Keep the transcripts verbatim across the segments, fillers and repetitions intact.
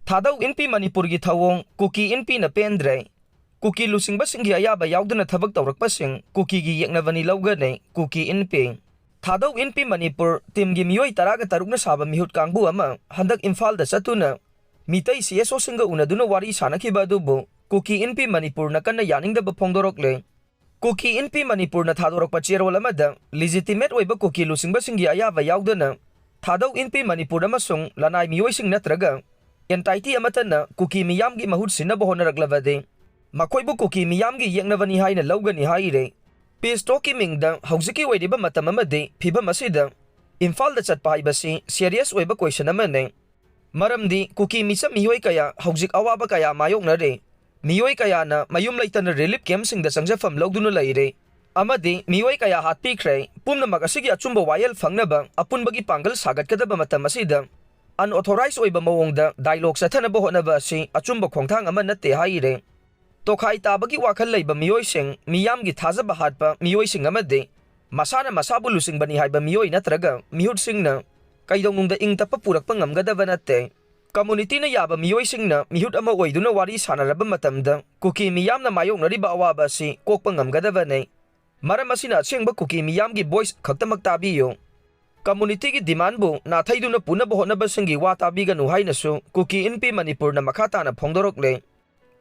ꯊꯥꯗꯧ ꯏꯟꯄꯤ ꯃꯅꯤꯄꯨꯔꯒꯤ ꯊꯧꯑꯣꯡ ꯀꯨꯀꯤ ꯏꯟꯄꯤꯅ ꯄꯦꯟꯗ꯭ꯔꯦ꯫ ꯀꯨꯀꯤ ꯂꯨꯆꯤꯡꯕꯁꯤꯡꯒꯤ ꯑꯌꯥꯕ ꯌꯥꯎꯗꯅ ꯊꯕꯛ ꯇꯧꯔꯛꯄꯁꯤꯡ ꯀꯨꯀꯤꯒꯤ ꯌꯦꯛꯅꯕꯅꯤ ꯂꯧꯒꯅꯤ ꯀꯨꯀꯤ ꯏꯟꯄꯤ꯫ ꯊꯥꯗꯧ ꯏꯟꯄꯤ ꯃꯅꯤꯄꯨꯔ ꯇꯤꯝꯒꯤ ꯃꯤꯑꯣꯏ ꯇꯔꯥꯒ ꯇꯔꯨꯛꯅ ꯁꯥꯕ ꯃꯤꯍꯨꯠ ꯀꯥꯡꯕꯨ ꯑꯃ ꯍꯟꯗꯛ ꯏꯝꯐꯥꯜꯗ ꯆꯠꯇꯨꯅ ꯃꯤꯇꯩ ꯁꯤ ꯑꯦꯁ ꯑꯣꯁꯤꯡꯒ ꯎꯅꯗꯨꯅ ꯋꯥꯔꯤ ꯁꯥꯅꯈꯤꯕ ꯑꯗꯨꯕꯨ ꯀꯨꯀꯤ ꯏꯟꯄꯤ ꯃꯅꯤꯄꯨꯔꯅ ꯀꯟꯅ ꯌꯥꯅꯤꯡꯗꯕ ꯐꯣꯡꯗꯣꯔꯛꯂꯦ꯫ ꯀꯨꯀꯤ ꯏꯟꯄꯤ ꯃꯅꯤꯄꯨꯔꯅ ꯊꯥꯗꯣꯔꯛꯄ ꯆꯦꯔꯣꯜ ꯑꯃꯗ ꯂꯤꯖꯤꯇꯤꯃꯦꯠ ꯑꯣꯏꯕ ꯀꯨꯀꯤ ꯂꯨꯆꯤꯡꯕꯁꯤꯡꯒꯤ ꯑꯌꯥꯕ ꯌꯥꯎꯗꯅ ꯊꯥꯗꯧ ꯏꯟꯄꯤ ꯃꯅꯤꯄꯨꯔ ꯑꯃꯁꯨꯡ ꯂꯅꯥꯏ ꯃꯤꯑꯣꯏꯁꯤꯡ ꯅꯠꯇ꯭ꯔꯒ ꯑꯦꯟꯇꯥꯏꯇꯤ ꯑꯃꯠꯇꯅ ꯀꯨꯀꯤ ꯃꯤꯌꯥꯝꯒꯤ ꯃꯍꯨꯠ ꯁꯤꯟꯅꯕ ꯍꯣꯠꯅꯔꯛꯂꯕꯗꯤ ꯃꯈꯣꯏꯕꯨ ꯀꯨꯀꯤ ꯃꯤꯌꯥꯝꯒꯤ ꯌꯦꯛꯅꯕꯅꯤ ꯍꯥꯏꯅ ꯂꯧꯒꯅꯤ ꯍꯥꯏꯔꯦ꯫ ꯄꯤꯁ ꯇꯣꯛꯀꯤ ꯃꯤꯡꯗ ꯍꯧꯖꯤꯛꯀꯤ ꯑꯣꯏꯔꯤꯕ ꯃꯇꯝ ꯑꯃꯗꯤ ꯐꯤꯕꯝ ꯑꯁꯤꯗ ꯏꯝꯐꯥꯜꯗ ꯆꯠꯄ ꯍꯥꯏꯕꯁꯤ ꯁꯦꯔꯤꯌꯁ ꯑꯣꯏꯕ ꯀꯣꯏꯁꯟ ꯑꯃꯅꯤ꯫ ꯃꯔꯝꯗꯤ ꯀꯨꯀꯤ ꯃꯤꯆꯝ ꯃꯤꯑꯣꯏ ꯀꯌꯥ ꯍꯧꯖꯤꯛ ꯑꯋꯥꯕ ꯀꯌꯥ ꯃꯥꯌꯣꯛꯅꯔꯤ꯫ ꯃꯤꯑꯣꯏ ꯀꯌꯥꯅ ꯃꯌꯨꯝ ꯂꯩꯇꯅ ꯔꯤꯂꯤꯐ ꯀꯦꯝꯞꯁꯤꯡꯗ ꯆꯪꯖꯐꯝ ꯂꯧꯗꯨꯅ ꯂꯩꯔꯦ꯫ ꯑꯃꯗꯤ ꯃꯤꯑꯣꯏ ꯀꯌꯥ ꯍꯥꯠꯄꯤꯈ꯭ꯔꯦ꯫ ꯄꯨꯝꯅꯃꯛ ꯑꯁꯤꯒꯤ ꯑꯆꯨꯝꯕ ꯋꯥꯌꯦꯜ ꯐꯪꯅꯕ ꯑꯄꯨꯟꯕꯒꯤ ꯄꯥꯡꯒꯜ ꯁꯥꯒꯠꯀꯗꯕ ꯃꯇꯝ ꯑꯁꯤꯗ ꯑꯟꯑꯣꯊꯣꯔꯥꯏꯖ ꯑꯣꯏꯕ ꯃꯑꯣꯡꯗ ꯗꯥꯏꯂꯣꯒ ꯆꯠꯊꯅꯕ ꯍꯣꯠꯅꯕ ꯑꯁꯤ ꯑꯆꯨꯝꯕ ꯈꯣꯡꯊꯥꯡ ꯑꯃ ꯅꯠꯇꯦ ꯍꯥꯏꯔꯦ꯫ ꯇꯣꯈꯥꯏ ꯇꯥꯕꯒꯤ ꯋꯥꯈꯜ ꯂꯩꯕ ꯃꯤꯑꯣꯏꯁꯤꯡ, ꯃꯤꯌꯥꯝꯒꯤ ꯊꯥꯖꯕ ꯍꯥꯠꯄ ꯃꯤꯑꯣꯏꯁꯤꯡ ꯑꯃꯗꯤ ꯃꯁꯥꯅ ꯃꯁꯥꯕꯨ ꯂꯨꯆꯤꯡꯕꯅꯤ ꯍꯥꯏꯕ ꯃꯤꯑꯣꯏ ꯅꯠꯇ꯭ꯔꯒ ꯃꯤꯍꯨꯠꯁꯤꯡꯅ ꯀꯩꯗꯧꯅꯨꯡꯗ ꯏꯪ ꯇꯞꯄ ꯄꯨꯔꯛꯄ ꯉꯝꯒꯗꯕ ꯅꯠꯇꯦ꯫ ꯀꯝꯃꯨꯅꯤꯇꯤꯅ ꯌꯥꯕ ꯃꯤꯑꯣꯏꯁꯤꯡꯅ ꯃꯤꯍꯨꯠ ꯑꯃ ꯑꯣꯏꯗꯨꯅ ꯋꯥꯔꯤ ꯁꯥꯟꯅꯔꯕ ꯃꯇꯝꯗ ꯀꯨꯀꯤ ꯃꯤꯌꯥꯝꯅ ꯃꯥꯌꯣꯛꯅꯔꯤꯕ ꯑꯋꯥꯕ ꯑꯁꯤ ꯀꯣꯛꯄ ꯉꯝꯒꯗꯕꯅꯤ꯫ ꯃꯔꯝ ꯑꯁꯤꯅ ꯑꯁꯦꯡꯕ ꯀꯨꯀꯤ ꯃꯤꯌꯥꯝꯒꯤ ꯚꯣꯏꯁ ꯈꯛꯇꯃꯛ ꯇꯥꯕꯤꯌꯨ꯫ ꯀꯝꯃꯨꯅꯤꯇꯤꯒꯤ ꯗꯤꯃꯥꯟꯕꯨ ꯅꯥꯊꯩꯗꯨꯅ ꯄꯨꯅꯕ ꯍꯣꯠꯅꯕꯁꯤꯡꯒꯤ ꯋꯥ ꯇꯥꯕꯤꯒꯅꯨ ꯍꯥꯏꯅꯁꯨ ꯀꯨꯀꯤ ꯏꯟꯄꯤ ꯃꯅꯤꯄꯨꯔꯅ ꯃꯈꯥ ꯇꯥꯅ ꯐꯣꯡꯗꯣꯔꯛꯂꯦ꯫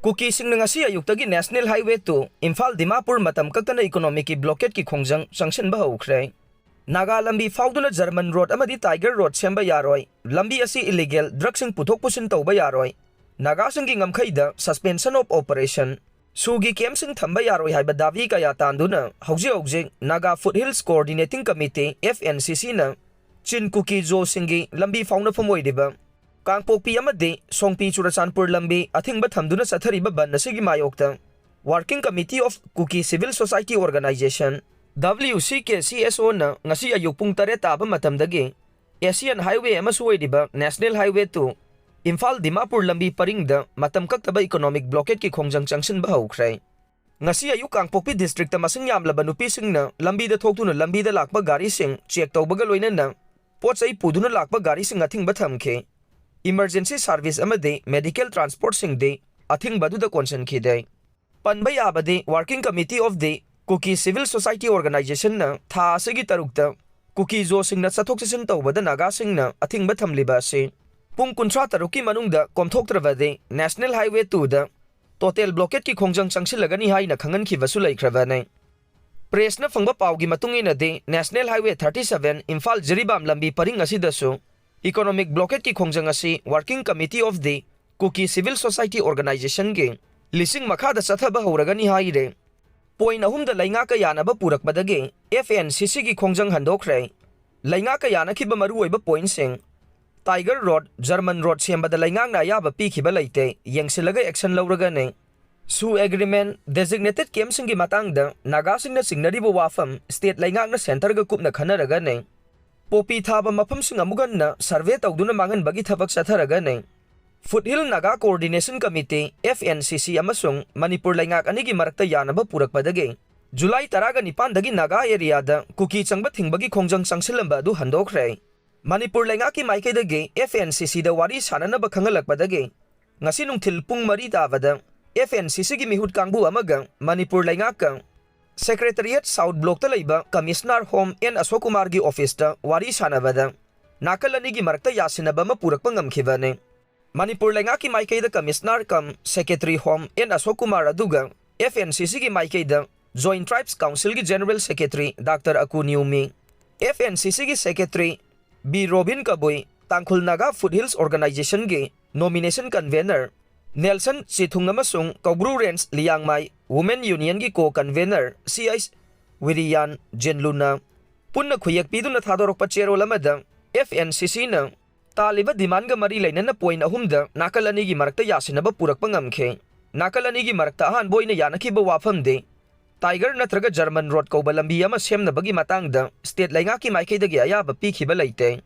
ꯀꯨꯀꯤꯁꯤꯡꯅ ꯉꯁꯤ ꯑꯌꯨꯛꯇꯒꯤ national highway two Imphal Dimapur ꯃꯇꯝ ꯀꯛꯇꯅ ꯏꯀꯣꯅꯣꯃꯤꯛꯀꯤ ꯕ꯭ꯂꯣꯀꯦꯠꯀꯤ ꯈꯣꯡꯖꯪ ꯆꯪꯁꯤꯟꯕ ꯍꯧꯈ꯭ꯔꯦ꯫ ꯅꯥꯒꯥ ꯂꯝꯕꯤ ꯐꯥꯎꯗꯨꯅ ꯖꯔꯃꯟ ꯔꯣꯗ ꯑꯃꯗꯤ ꯇꯥꯏꯒꯔ ꯔꯣꯗ ꯁꯦꯝꯕ ꯌꯥꯔꯣꯏ, ꯂꯝꯕꯤ ꯑꯁꯤ ꯏꯂꯤꯒꯦꯜ ꯗ꯭ꯔꯒꯁꯤꯡ ꯄꯨꯊꯣꯛ ꯄꯨꯁꯤꯟ ꯇꯧꯕ ꯌꯥꯔꯣꯏ, ꯅꯥꯒꯥꯁꯤꯡꯒꯤ ꯉꯝꯈꯩꯗ ꯁꯁꯄꯦꯟꯁꯟ ꯑꯣꯐ ꯑꯣꯄꯔꯦꯁꯟ, ꯁꯨꯒꯤ ꯀꯦꯝꯞꯁꯤꯡ ꯊꯝꯕ ꯌꯥꯔꯣꯏ ꯍꯥꯏꯕ ꯗꯥꯕꯤ ꯀꯌꯥ ꯇꯥꯟꯗꯨꯅ ꯍꯧꯖꯤꯛ ꯍꯧꯖꯤꯛ Naga foot hills coordinating committee, F N C ꯁꯤꯅ ꯆꯤꯟ ꯀꯨꯀꯤ ꯖꯣꯁꯤꯡꯒꯤ ꯂꯝꯕꯤ ꯐꯥꯎꯅꯐꯝ ꯑꯣꯏꯔꯤꯕ ꯀꯥꯡꯄꯣꯛꯄꯤ ꯑꯃꯗꯤ ꯁꯣꯡꯄꯤ ꯆꯨꯔꯆꯥꯟꯄꯨꯔ ꯂꯝꯕꯤ ꯑꯊꯤꯡꯕ ꯊꯝꯗꯨꯅ ꯆꯠꯊꯔꯤꯕ ꯕꯟ ꯑꯁꯤꯒꯤ ꯃꯥꯌꯣꯛꯇ Working Committee of Kuki Civil Society Organization, W C K C S O ꯅ ꯉꯁꯤ ꯑꯌꯨꯛ ꯄꯨꯡ ꯇꯔꯦꯠ ꯇꯥꯕ ꯃꯇꯝꯗꯒꯤ ꯑꯦꯁꯤꯌꯥꯟ ꯍꯥꯏꯋꯦ ꯑꯃꯁꯨ ꯑꯣꯏꯔꯤꯕ national highway two Imphal Dimapur ꯂꯝꯕꯤ ꯄꯔꯤꯡꯗ ꯃꯇꯝ ꯀꯛꯇꯕ ꯏꯀꯣꯅꯣꯃꯤꯛ ꯕ꯭ꯂꯣꯀꯦꯠꯀꯤ ꯈꯣꯡꯖꯪ ꯆꯪꯁꯤꯟꯕ ꯍꯧꯈ꯭ꯔꯦ꯫ ꯉꯁꯤ ꯑꯌꯨꯛ ꯀꯥꯡꯄꯣꯛꯄꯤ ꯗꯤꯁꯇ꯭ꯔꯤꯛꯇ ꯃꯁꯤꯡ ꯌꯥꯝꯂꯕ ꯅꯨꯄꯤꯁꯤꯡꯅ ꯂꯝꯕꯤꯗ ꯊꯣꯛꯇꯨꯅ ꯂꯝꯕꯤꯗ ꯂꯥꯛꯄ ꯒꯥꯔꯤꯁꯤꯡ ꯆꯦꯛ ꯇꯧꯕꯒ ꯂꯣꯏꯅꯅ ꯄꯣꯠ ꯆꯩ ꯄꯨꯗꯨꯅ ꯂꯥꯛꯄ ꯒꯥꯔꯤꯁꯤꯡ ꯑꯊꯤꯡꯕ ꯊꯝꯈꯤ꯫ emergency service ꯑꯃꯗꯤ medical transportꯁꯤꯡꯗꯤ ꯑꯊꯤꯡꯕꯗꯨꯗ ꯀꯣꯟꯁꯤꯟꯈꯤꯗꯦ꯫ ꯄꯟꯕ ꯌꯥꯕꯗꯤ, Working Committee of the Kuki Civil Society Organizationꯅ ꯊꯥ ꯑꯁꯤꯒꯤ ꯇꯔꯨꯛꯇ ꯀꯨꯀꯤ ꯖꯣꯁꯤꯡꯅ ꯆꯠꯊꯣꯛ ꯆꯠꯁꯤꯟ ꯇꯧꯕꯗ ꯅꯥꯒꯥꯁꯤꯡꯅ ꯑꯊꯤꯡꯕ ꯊꯝꯂꯤꯕ ꯑꯁꯤ ꯄꯨꯡ ꯀꯨꯟꯊ꯭ꯔꯥ ꯇꯔꯨꯛꯀꯤ ꯃꯅꯨꯡꯗ ꯀꯣꯝꯊꯣꯛꯇ꯭ꯔꯕꯗꯤ National Highway twoꯗ total blockadeꯀꯤ ꯈꯣꯡꯖꯪ ꯆꯪꯁꯤꯜꯂꯒꯅꯤ ꯍꯥꯏꯅ ꯈꯪꯍꯟꯈꯤꯕꯁꯨ ꯂꯩꯈ꯭ꯔꯕꯅꯤ꯫ Pressꯅ ꯐꯪꯕ ꯄꯥꯎꯒꯤ ꯃꯇꯨꯡ ꯏꯟꯅꯗꯤ, National Highway thirty seven Imphal Jiribam ꯂꯝꯕꯤ ꯄꯔꯤꯡ ꯑꯁꯤꯗꯁꯨ economic blockadeꯀꯤ ꯈꯣꯡꯖꯪ ꯑꯁꯤ Working Committee of the Kuki Civil Society Organizationꯒꯤ ꯂꯤꯁꯤꯡ ꯃꯈꯥꯗ ꯆꯠꯊꯕ ꯍꯧꯔꯒꯅꯤ ꯍꯥꯏꯔꯦ꯫ Point ꯑꯍꯨꯝꯗ ꯂꯩꯉꯥꯛꯀ ꯌꯥꯅꯕ ꯄꯨꯔꯛꯄꯗꯒꯤ FNCCꯒꯤ ꯈꯣꯡꯖꯪ ꯍꯟꯗꯣꯛꯈ꯭ꯔꯦ꯫ ꯂꯩꯉꯥꯛꯀ ꯌꯥꯅꯈꯤꯕ ꯃꯔꯨꯑꯣꯏꯕ pointꯁꯤꯡ: Tiger Road, German Road ꯁꯦꯝꯕꯗ ꯂꯩꯉꯥꯛꯅ ꯑꯌꯥꯕ ꯄꯤꯈꯤꯕ ꯂꯩꯇꯦ, ꯌꯦꯡꯁꯤꯜꯂꯒ action ꯂꯧꯔꯒꯅꯤ꯫ SoO Agreement, designated campꯁꯤꯡꯒꯤ ꯃꯇꯥꯡꯗ ꯅꯥꯒꯥꯁꯤꯡꯅ ꯆꯤꯡꯅꯔꯤꯕ ꯋꯥꯐꯝ state ꯂꯩꯉꯥꯛꯅ centreꯒ ꯀꯨꯞꯅ ꯈꯟꯅꯔꯒꯅꯤ꯫ ꯄꯣꯄꯤ ꯊꯥꯕ ꯃꯐꯝꯁꯤꯡ ꯑꯃꯨꯛ ꯍꯟꯅ survey ꯇꯧꯗꯨꯅ ꯃꯥꯡꯍꯟꯕꯒꯤ ꯊꯕꯛ ꯆꯠꯊꯔꯒꯅꯤ꯫ Foothill Naga Coordination Committee, FNCC, ꯑꯃꯁꯨꯡ ꯃꯅꯤꯄꯨꯔ ꯂꯩꯉꯥꯛ ꯑꯅꯤꯒꯤ ꯃꯔꯛꯇ ꯌꯥꯅꯕ ꯄꯨꯔꯛꯄꯗꯒꯤ July ꯇꯔꯥꯒ ꯅꯤꯄꯥꯟꯗꯒꯤ ꯅꯥꯒꯥ areaꯗ ꯀꯨꯀꯤ ꯆꯪꯕ ꯊꯤꯡꯕꯒꯤ ꯈꯣꯡꯖꯪ ꯆꯪꯁꯤꯜꯂꯝꯕ ꯑꯗꯨ ꯍꯟꯗꯣꯛꯈ꯭ꯔꯦ꯫ ꯃꯅꯤꯄꯨꯔ ꯂꯩꯉꯥꯛꯀꯤ ꯃꯥꯏꯀꯩꯗꯒꯤ FNCCꯗ ꯋꯥꯔꯤ ꯁꯥꯅꯅꯕ ꯈꯪꯍꯜꯂꯛꯄꯗꯒꯤ ꯉꯁꯤ ꯅꯨꯡꯊꯤꯜ ꯄꯨꯡ ꯃꯔꯤ ꯇꯥꯕꯗ FNCCꯒꯤ ꯃꯤꯍꯨꯠ ꯀꯥꯡꯕꯨ ꯑꯃꯒ ꯃꯅꯤꯄꯨꯔ ꯂꯩꯉꯥꯛꯀ Secretariat South Blockꯇ ꯂꯩꯕ Commissioner Home N ꯑꯁꯣꯛ ꯀꯨꯃꯥꯔꯒꯤ officeꯇ ꯋꯥꯔꯤ ꯁꯥꯅꯕꯗ ꯅꯥꯀꯜ ꯑꯅꯤꯒꯤ ꯃꯔꯛꯇ ꯌꯥꯁꯤꯟꯅꯕ ꯑꯃ ꯄꯨꯔꯛꯄ ꯉꯝꯈꯤꯕꯅꯤ꯫ ꯃꯅꯤꯄꯨꯔ ꯂꯩꯉꯥꯛꯀꯤ ꯃꯥꯏꯀꯩꯗ Commissioner cum Secretary Home N ꯑꯁꯣꯛ ꯀꯨꯃꯥꯔ ꯑꯗꯨꯒ FNCCꯒꯤ ꯃꯥꯏꯀꯩꯗ Joint Tribes Councilꯒꯤ General Secretary Doctor Aku Nyumi, FNCCꯒꯤ Secretary B Robin Kabui, Tangkhul Naga Foothills Organizationꯒꯤ Nomination Convener ꯅꯦꯜꯁꯟ ꯆꯤꯊꯨꯡ ꯑꯃꯁꯨꯡ Koubru Range Liangmai Women Unionꯒꯤ Co-Convener ꯁꯤ ꯑꯩꯆ ꯋꯤꯔꯤꯌꯥꯟ ꯖꯦꯟꯂꯨꯅ ꯄꯨꯟꯅ ꯈꯨꯌꯦꯛ ꯄꯤꯗꯨꯅ ꯊꯥꯗꯣꯔꯛꯄ ꯆꯦꯔꯣꯜ ꯑꯃꯗ, FNCCꯅ ꯇꯥꯜꯂꯤꯕ demandꯒ ꯃꯔꯤ ꯂꯩꯅꯅ point ꯑꯍꯨꯝꯗ ꯅꯥꯀꯜ ꯑꯅꯤꯒꯤ ꯃꯔꯛꯇ ꯌꯥꯁꯤꯟꯅꯕ ꯄꯨꯔꯛꯄ ꯉꯝꯈꯤ꯫ ꯅꯥꯀꯜ ꯑꯅꯤꯒꯤ ꯃꯔꯛꯇ ꯑꯍꯥꯟꯕ ꯑꯣꯏꯅ ꯌꯥꯅꯈꯤꯕ ꯋꯥꯐꯝꯗꯤ Tiger ꯅꯠꯇ꯭ꯔꯒ German Road ꯀꯧꯕ ꯂꯝꯕꯤ ꯑꯃ ꯁꯦꯝꯅꯕꯒꯤ ꯃꯇꯥꯡꯗ state ꯂꯩꯉꯥꯛꯀꯤ ꯃꯥꯏꯀꯩꯗꯒꯤ ꯑꯌꯥꯕ ꯄꯤꯈꯤꯕ ꯂꯩꯇꯦ꯫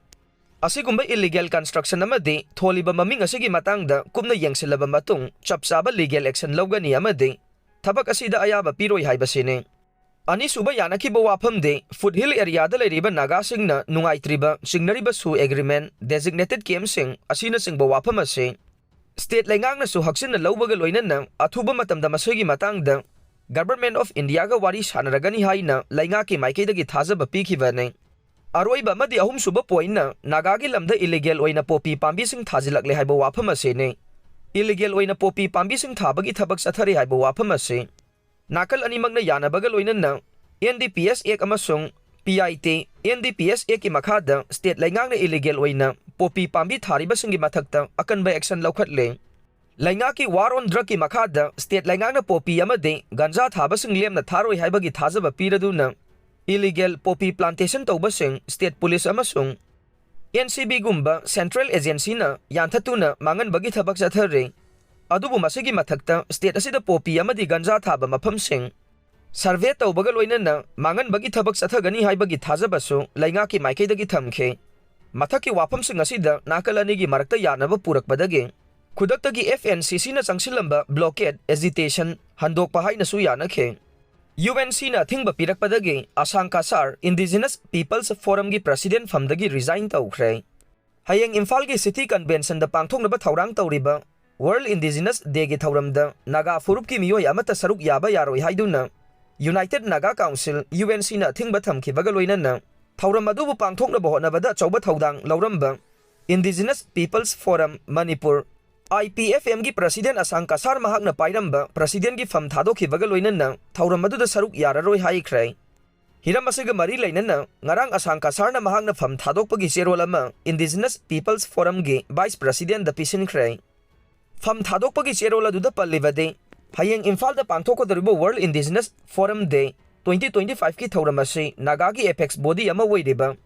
ꯑꯁꯤꯒꯨꯝꯕ illegal construction ꯑꯃꯗꯤ ꯊꯣꯜꯂꯤꯕ ꯃꯃꯤꯡ ꯑꯁꯤꯒꯤ ꯃꯇꯥꯡꯗ ꯀꯨꯞꯅ ꯌꯦꯡꯁꯤꯜꯂꯕ ꯃꯇꯨꯡ ꯆꯞ ꯆꯥꯕ legal action ꯂꯧꯒꯅꯤ ꯑꯃꯗꯤ ꯊꯕꯛ ꯑꯁꯤꯗ ꯑꯌꯥꯕ ꯄꯤꯔꯣꯏ ꯍꯥꯏꯕꯁꯤꯅꯤ꯫ ꯑꯅꯤꯁꯨꯕ ꯌꯥꯅꯈꯤꯕ ꯋꯥꯐꯝꯗꯤ foothill areaꯗ ꯂꯩꯔꯤꯕ ꯅꯥꯒꯥꯁꯤꯡꯅ ꯅꯨꯡꯉꯥꯏꯇ꯭ꯔꯤꯕ, ꯆꯤꯡꯅꯔꯤꯕ SoO agreement, designated campꯁꯤꯡ ꯑꯁꯤꯅꯆꯤꯡꯕ ꯋꯥꯐꯝ ꯑꯁꯤ state ꯂꯩꯉꯥꯛꯅꯁꯨ ꯍꯛꯆꯤꯟꯅ ꯂꯧꯕꯒ ꯂꯣꯏꯅꯅ ꯑꯊꯨꯕ ꯃꯇꯝꯗ ꯃꯁꯤꯒꯤ ꯃꯇꯥꯡꯗ Government of Indiaꯒ ꯋꯥꯔꯤ ꯁꯥꯟꯅꯔꯒꯅꯤ ꯍꯥꯏꯅ ꯂꯩꯉꯥꯛꯀꯤ ꯃꯥꯏꯀꯩꯗꯒꯤ ꯊꯥꯖꯕ ꯄꯤꯈꯤꯕꯅꯤ꯫ ꯑꯔꯣꯏꯕ ꯑꯃꯗꯤ ꯑꯍꯨꯝꯁꯨꯕ pointꯅ ꯅꯥꯒꯥꯒꯤ ꯂꯝꯗ illegal ꯑꯣꯏꯅ poppy ꯄꯥꯝꯕꯤꯁꯤꯡ ꯊꯥꯖꯤꯜꯂꯛꯂꯦ ꯍꯥꯏꯕ ꯋꯥꯐꯝ ꯑꯁꯤꯅꯤ꯫ Illegal ꯑꯣꯏꯅ poppy ꯄꯥꯝꯕꯤꯁꯤꯡ ꯊꯥꯕꯒꯤ ꯊꯕꯛ ꯆꯠꯊꯔꯤ ꯍꯥꯏꯕ ꯋꯥꯐꯝ ꯑꯁꯤ ꯅꯥꯀꯜ ꯑꯅꯤꯃꯛꯅ ꯌꯥꯅꯕꯒ ꯂꯣꯏꯅꯅ N D P S Act ꯑꯃꯁꯨꯡ P I T N D P S Actꯀꯤ ꯃꯈꯥꯗ state ꯂꯩꯉꯥꯛꯅ illegal ꯑꯣꯏꯅ poppy ꯄꯥꯝꯕꯤ ꯊꯥꯔꯤꯕꯁꯤꯡꯒꯤ ꯃꯊꯛꯇ ꯑꯀꯟꯕ action ꯂꯧꯈꯠꯂꯦ꯫ ꯂꯩꯉꯥꯛꯀꯤ war on drugꯀꯤ ꯃꯈꯥꯗ state ꯂꯩꯉꯥꯛꯅ poppy ꯑꯃꯗꯤ ꯒꯟꯖꯥ ꯊꯥꯕꯁꯤꯡ ꯂꯦꯝꯅ ꯊꯥꯔꯣꯏ ꯍꯥꯏꯕꯒꯤ ꯊꯥꯖꯕ ꯄꯤꯔꯗꯨꯅ illegal poppy plantation ꯇꯧꯕꯁꯤꯡ state police ꯑꯃꯁꯨꯡ N C Bꯒꯨꯝꯕ central agencyꯅ ꯌꯥꯟꯊꯠꯇꯨꯅ ꯃꯥꯡꯍꯟꯕꯒꯤ ꯊꯕꯛ ꯆꯠꯊꯔꯤ꯫ ꯑꯗꯨꯕꯨ ꯃꯁꯤꯒꯤ ꯃꯊꯛꯇ state ꯑꯁꯤꯗ poppy ꯑꯃꯗꯤ ꯒꯟꯖꯥ ꯊꯥꯕ ꯃꯐꯝꯁꯤꯡ survey ꯇꯧꯕꯒ ꯂꯣꯏꯅꯅ ꯃꯥꯡꯍꯟꯕꯒꯤ ꯊꯕꯛ ꯆꯠꯊꯒꯅꯤ ꯍꯥꯏꯕꯒꯤ ꯊꯥꯖꯕꯁꯨ ꯂꯩꯉꯥꯛꯀꯤ ꯃꯥꯏꯀꯩꯗꯒꯤ ꯊꯝꯈꯤ꯫ ꯃꯊꯛꯀꯤ ꯋꯥꯐꯝꯁꯤꯡ ꯑꯁꯤꯗ ꯅꯥꯀꯜ ꯑꯅꯤꯒꯤ ꯃꯔꯛꯇ ꯌꯥꯅꯕ ꯄꯨꯔꯛꯄꯗꯒꯤ ꯈꯨꯗꯛꯇꯒꯤ F N C Cꯅ ꯆꯪꯁꯤꯜꯂꯝꯕ blockade, agitation ꯍꯟꯗꯣꯛꯄ ꯍꯥꯏꯅꯁꯨ ꯌꯥꯅꯈꯤ꯫ U N Cꯅ ꯑꯊꯤꯡꯕ ꯄꯤꯔꯛꯄꯗꯒꯤ ꯑꯁꯥꯡ Cachar Indigenous Peoples Forumꯒꯤ president ꯐꯝꯗꯒꯤ resign ꯇꯧꯈ꯭ꯔꯦ꯫ ꯍꯌꯦꯡ ꯏꯝꯐꯥꯜꯒꯤ city conventionꯗ ꯄꯥꯡꯊꯣꯛꯅꯕ ꯊꯧꯔꯥꯡ ꯇꯧꯔꯤꯕ World Indigenous Dayꯒꯤ ꯊꯧꯔꯝꯗ ꯅꯥꯒꯥ ꯐꯨꯔꯨꯞꯀꯤ ꯃꯤꯑꯣꯏ ꯑꯃꯠꯇ ꯁꯔꯨꯛ ꯌꯥꯕ ꯌꯥꯔꯣꯏ ꯍꯥꯏꯗꯨꯅ United Naga Council, U N Cꯅ ꯑꯊꯤꯡꯕ ꯊꯝꯈꯤꯕꯒ ꯂꯣꯏꯅꯅ ꯊꯧꯔꯝ ꯑꯗꯨꯕꯨ ꯄꯥꯡꯊꯣꯛꯅꯕ ꯍꯣꯠꯅꯕꯗ ꯑꯆꯧꯕ ꯊꯧꯗꯥꯡ ꯂꯧꯔꯝꯕ Indigenous Peoples Forum Manipur, I P F Mꯒꯤ president ꯑꯁꯥꯡ ꯀꯁꯥꯔ ꯃꯍꯥꯛꯅ ꯄꯥꯏꯔꯝꯕ presidentꯀꯤ ꯐꯝ ꯊꯥꯗꯣꯛꯈꯤꯕꯒ ꯂꯣꯏꯅꯅ ꯊꯧꯔꯝ ꯑꯗꯨꯗ ꯁꯔꯨꯛ ꯌꯥꯔꯔꯣꯏ ꯍꯥꯏꯈ꯭ꯔꯦ꯫ ꯍꯤꯔꯝ ꯑꯁꯤꯒ ꯃꯔꯤ ꯂꯩꯅꯅ ꯉꯔꯥꯡ ꯑꯁꯥꯡ ꯀꯁꯥꯔꯅ ꯃꯍꯥꯛꯅ ꯐꯝ ꯊꯥꯗꯣꯛꯄꯒꯤ ꯆꯦꯔꯣꯜ ꯑꯃ Indigenous Peoples Forumꯒꯤ vice presidentꯗ ꯄꯤꯁꯤꯟꯈ꯭ꯔꯦ꯫ ꯐꯝ ꯊꯥꯗꯣꯛꯄꯒꯤ ꯆꯦꯔꯣꯜ ꯑꯗꯨꯗ ꯄꯜꯂꯤꯕꯗꯤ, ꯍꯌꯦꯡ ꯏꯝꯐꯥꯜꯗ ꯄꯥꯡꯊꯣꯛꯀꯗꯧꯔꯤꯕ World Indigenous Forum Day twenty twenty-fiveꯀꯤ ꯊꯧꯔꯝ ꯑꯁꯤ ꯅꯥꯒꯥꯒꯤ apex body ꯑꯃ ꯑꯣꯏꯔꯤꯕ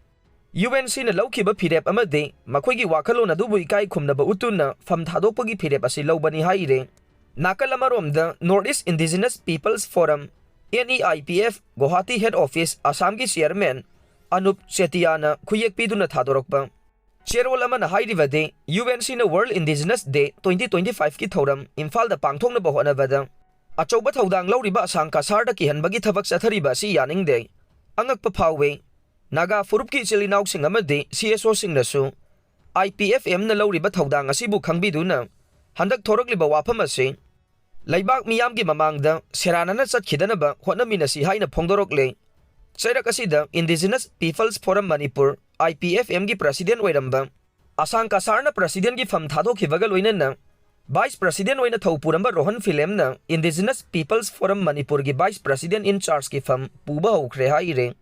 U N Cꯅ ꯂꯧꯈꯤꯕ ꯐꯤꯔꯦꯞ ꯑꯃꯗꯤ ꯃꯈꯣꯏꯒꯤ ꯋꯥꯈꯜꯂꯣꯟ ꯑꯗꯨꯕꯨ ꯏꯀꯥꯏ ꯈꯨꯝꯅꯕ ꯎꯠꯇꯨꯅ ꯐꯝ ꯊꯥꯗꯣꯛꯄꯒꯤ ꯐꯤꯔꯦꯞ ꯑꯁꯤ ꯂꯧꯕꯅꯤ ꯍꯥꯏꯔꯤ꯫ ꯅꯥꯀꯜ ꯑꯃꯔꯣꯝꯗ North East Indigenous Peoples Forum, N E I P F, Guwahati head office ꯑꯁꯥꯝꯒꯤ chairman ꯑꯅꯨꯞ ꯆꯦꯇꯤꯌꯥꯅ ꯈꯨꯌꯦꯛ ꯄꯤꯗꯨꯅ ꯊꯥꯗꯣꯔꯛꯄ ꯆꯦꯔꯣꯜ ꯑꯃꯅ ꯍꯥꯏꯔꯤꯕꯗꯤ, U N Cꯅ World Indigenous Day twenty twenty-fiveꯀꯤ ꯊꯧꯔꯝ ꯏꯝꯐꯥꯜꯗ ꯄꯥꯡꯊꯣꯛꯅꯕ ꯍꯣꯠꯅꯕꯗ ꯑꯆꯧꯕ ꯊꯧꯗꯥꯡ ꯂꯧꯔꯤꯕ ꯑꯁꯥꯡ ꯀꯁꯥꯔꯗ ꯀꯤꯍꯟꯕꯒꯤ ꯊꯕꯛ ꯆꯠꯊꯔꯤꯕ ꯑꯁꯤ ꯌꯥꯅꯤꯡꯗꯦ꯫ ꯑꯉꯛꯄ ꯐꯥꯎꯏ꯫ ꯅꯥꯒꯥ ꯐꯨꯔꯨꯞꯀꯤ ꯏꯆꯤꯜ ꯏꯅꯥꯎꯁꯤꯡ ꯑꯃꯗꯤ C S ꯑꯣꯁꯤꯡꯅꯁꯨ I P F ꯑꯦꯝꯅ ꯂꯧꯔꯤꯕ ꯊꯧꯗꯥꯡ ꯑꯁꯤꯕꯨ ꯈꯪꯕꯤꯗꯨꯅ ꯍꯟꯗꯛ ꯊꯣꯔꯛꯂꯤꯕ ꯋꯥꯐꯝ ꯑꯁꯤ ꯂꯩꯕꯥꯛ ꯃꯤꯌꯥꯝꯒꯤ ꯃꯃꯥꯡꯗ ꯁꯦꯔꯥꯟꯅꯅ ꯆꯠꯈꯤꯗꯅꯕ ꯍꯣꯠꯅꯃꯤꯟꯅꯁꯤ ꯍꯥꯏꯅ ꯐꯣꯡꯗꯣꯔꯛꯂꯦ꯫ ꯆꯩꯔꯛ ꯑꯁꯤꯗ Indigenous Peoples Forum Manipur, I P F M ꯒꯤ president ꯑꯣꯏꯔꯝꯕ ꯑꯁꯥꯡ ꯀꯁꯥꯔꯅ presidentꯒꯤ ꯐꯝ ꯊꯥꯗꯣꯛꯈꯤꯕꯒ ꯂꯣꯏꯅꯅ vice president ꯑꯣꯏꯅ ꯊꯧ ꯄꯨꯔꯝꯕ ꯔꯣꯍꯟ ꯐꯤꯂꯦꯝꯅ Indigenous Peoples Forum ꯃꯅꯤꯄꯨꯔꯒꯤ vice president in chargeꯀꯤ ꯐꯝ ꯄꯨꯕ ꯍꯧꯈ꯭ꯔꯦ ꯍꯥꯏꯔꯦ꯫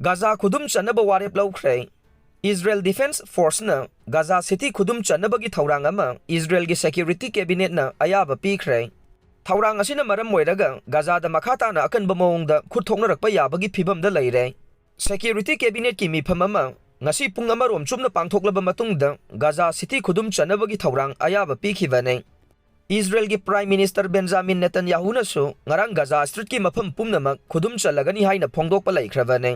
ꯒꯥꯖꯥ ꯈꯨꯗꯨꯝ ꯆꯟꯅꯕ ꯋꯥꯔꯦꯞ ꯂꯧꯈ꯭ꯔꯦ꯫ Israel Defense Forceꯅ ꯒꯥꯖꯥ ꯁꯤꯇꯤ ꯈꯨꯗꯨꯝ ꯆꯟꯅꯕꯒꯤ ꯊꯧꯔꯥꯡ ꯑꯃ ꯏꯖꯔꯦꯜꯒꯤ security cabinetꯅ ꯑꯌꯥꯕ ꯄꯤꯈ꯭ꯔꯦ꯫ ꯊꯧꯔꯥꯡ ꯑꯁꯤꯅ ꯃꯔꯝ ꯑꯣꯏꯔꯒ ꯒꯥꯖꯥꯗ ꯃꯈꯥ ꯇꯥꯅ ꯑꯀꯟꯕ ꯃꯑꯣꯡꯗ ꯈꯨꯠ ꯊꯣꯛꯅꯔꯛꯄ ꯌꯥꯕꯒꯤ ꯐꯤꯚꯝꯗ ꯂꯩꯔꯦ꯫ Security cabinetꯀꯤ ꯃꯤꯐꯝ ꯑꯃ ꯉꯁꯤ ꯄꯨꯡ ꯑꯃꯔꯣꯝ ꯆꯨꯞꯅ ꯄꯥꯡꯊꯣꯛꯂꯕ ꯃꯇꯨꯡꯗ ꯒꯥꯖꯥ ꯁꯤꯇꯤ ꯈꯨꯗꯨꯝ ꯆꯟꯅꯕꯒꯤ ꯊꯧꯔꯥꯡ ꯑꯌꯥꯕ ꯄꯤꯈꯤꯕꯅꯤ꯫ ꯏꯖꯔꯦꯜꯒꯤ Prime Minister ꯕꯦꯟꯖꯥꯃꯤꯟ ꯅꯦꯇꯟꯌꯥꯍꯨꯅꯁꯨ ꯉꯔꯥꯡ ꯒꯥꯖꯥ ꯁ꯭ꯇ꯭ꯔꯤꯞꯀꯤ ꯃꯐꯝ ꯄꯨꯝꯅꯃꯛ ꯈꯨꯗꯨꯝ ꯆꯜꯂꯒꯅꯤ ꯍꯥꯏꯅ ꯐꯣꯡꯗꯣꯛꯄ ꯂꯩꯈ꯭ꯔꯕꯅꯤ꯫